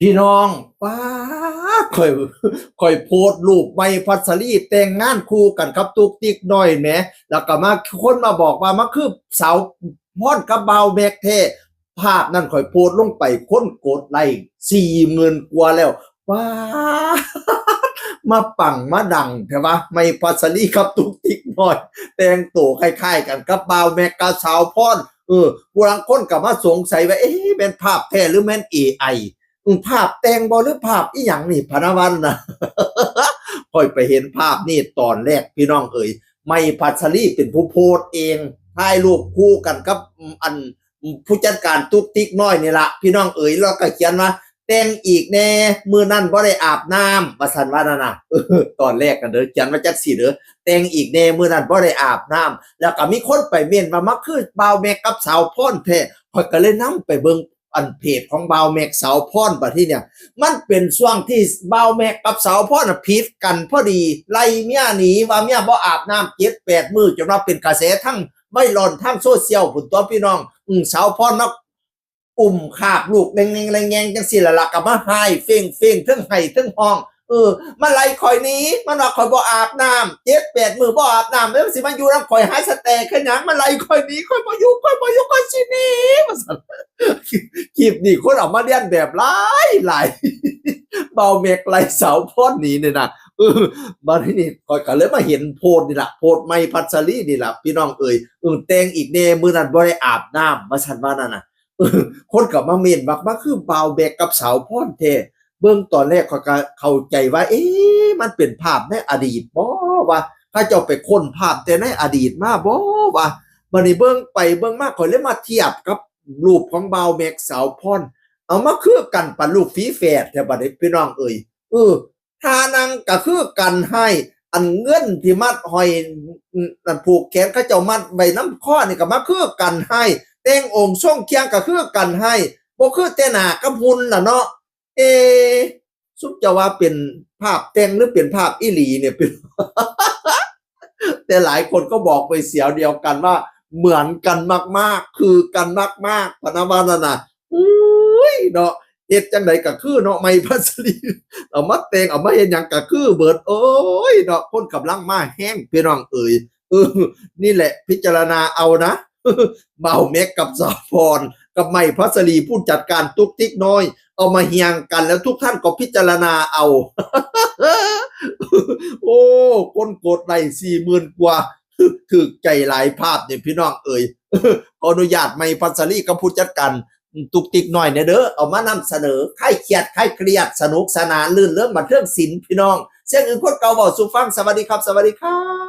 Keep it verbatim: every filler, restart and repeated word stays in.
พี่น้อง ป๊าด ข่อย ข่อยโพสต์รูปใหม่พัชรีแต่งงานคู่กันกับตุ๊กติ๊กน้อยแหม แล้วก็มา คนมาบอกว่ามาคือสาวพรกับบ่าวแม็กแท้ ภาพนั้นข่อยโพสต์ลงไป คนกดไลค์สี่หมื่นกว่าแล้ว ป๊าด มาปังมาดังแท้วะ ใหม่พัชรีกับตุ๊กติ๊กน้อย แต่งตัวคล้ายๆกันกับบ่าวแม็กกับสาวพร เออ ผู้ลางคนก็มาสงสัยว่า เอ๊ะ แม่นภาพแท้หรือแม่น เอไอ อืม ภาพแต่งบ่หรือภาพอีหยังนี่ พะนะวันนะ ข่อยไปเห็นภาพนี่ตอนแรก พี่น้องเอ๋ย ใหม่พัชรีเป็นผู้โพสต์เอง ถ่ายรูปคู่กันกับ อืม อัน อืม ผู้จัดการตุ๊กติ๊กน้อยนี่ละ พี่น้องเอ๋ย แล้วก็เขียนว่า แต่งอีกแน่ มื้อนั้นบ่ได้อาบน้ำ ว่าซั่นว่านั่นน่ะ เออ ตอนแรกกันเด้อ เขียนมาจังซี่เด้อ แต่งอีกแน่ มื้อนั้นบ่ได้อาบน้ำ แล้วก็มีคนไปเม้นว่ามาคือบ่าวแม็กกับสาวพรแท้ ข่อยก็เลยนำไปเบิ่ง อันเพจของบ่าวแม็กสาวพรบัดทีเนี่ย มันเป็นช่วงที่บ่าวแม็กกับสาวพรน่ะผิดกันพอดี ไล่เมียหนีว่าเมียบ่อาบน้ำเจ็ดแปดมื้อ จนว่าเป็นกระแสทั้งไวรัลทั้งโซเชียลพุ้นตั๊วพี่น้อง อืม สาวพรมาอุ้มคาบลูกแงงๆๆๆ จังซี่ล่ะ แล้วก็มาไห้เฟ้งๆ เทิงไห้เทิงฮ้อง เออ มันไล่ข่อยหนี มันว่าข่อยบ่อาบน้ำ เจ็ดแปดมื้อบ่อาบน้ำ แล้วสิมาอยู่นำข่อยหาสแต็กเฮ็ดหยัง มันไล่ข่อยหนี ข่อยบ่อยู่ ข่อยบ่อยู่ ข่อยสิหนี ว่าซั่น คลิปนี้คนเอามาเลียนแบบหลายหลาย บ่าวแม็กไล่สาวพรหนีนี่นะ เออ บัดนี้ข่อยก็เลยมาเห็นโพสต์นี่ล่ะ โพสต์ใหม่พัชรีนี่ล่ะ พี่น้องเอ๋ย เออ แต่งอีกแน่ มื้อนั้นบ่ได้อาบน้ำ ว่าซั่นว่านั่นน่ะ เออ คนก็มาเม้นว่า มาคือบ่าวแม็กกับสาวพรแท้ เบิ่งตอนแรกข้อยก็เข้าใจว่า เอ๊ะ มันเป็นภาพในอดีตบ่วะ เขาเจ้าไปค้นภาพแต่ในอดีตมาบ่วะ บัดนี้เบิ่งไปเบิ่งมา ข้อยเลยมาเทียบกับรูปของบ่าวแม็กสาวพร เอามาคือกันปานลูกฝาแฝดแท้บัดนี้ พี่น้องเอ๋ย เออ ท่านั่งก็คือกันฮ้าย อันเงินที่มัดห้อย อืม อันผูกแขนเขาเจ้ามัดไว้นำคอนี่ก็มาคือกันฮ้าย แต่งองค์ทรงเครื่องก็คือกันฮ้าย บ่คือแต่หน้ากับหุ่นล่ะเนาะ เอ ซุมเจ้าว่าเป็นภาพแต่งหรือเป็นภาพอีหลีเนี่ย เป็น แต่หลายคนก็บอกไปเสียงเดียวกันว่าเหมือนกันมากๆ คือกันมากๆ พะนะว่านั่นน่ะ อุ้ยเนาะ เฮ็ดจั่งใดก็คือเนาะ ใหม่พัชรี เอามาแต่ง เอามาเฮ็ดหยังก็คือเบิด โอ้ยเนาะ คนกำลังมาแฮง พี่น้องเอ๋ย เออ นี่แหละ พิจารณาเอานะ บ่าวแม็กกับสาวพร กับใหม่พัชรีผู้จัดการตุ๊กติ๊กน้อย เอามาเฮียงกัน แล้วทุกท่านก็พิจารณาเอา โอ้ คนกดไลค์สี่หมื่นกว่า ถืกใจหลายภาพเนี่ยพี่น้องเอ๋ย ขออนุญาตใหม่พัชรีกับผู้จัดการตุ๊กติ๊กน้อยเนี่ยเด้อ เอามานำเสนอ คลายเครียด คลายเครียด สนุกสนาน รื่นเริง บันเทิงศิลป์พี่น้อง เสียงอื่นคนเก่าเว้าสู่ฟัง สวัสดีครับ สวัสดีครับ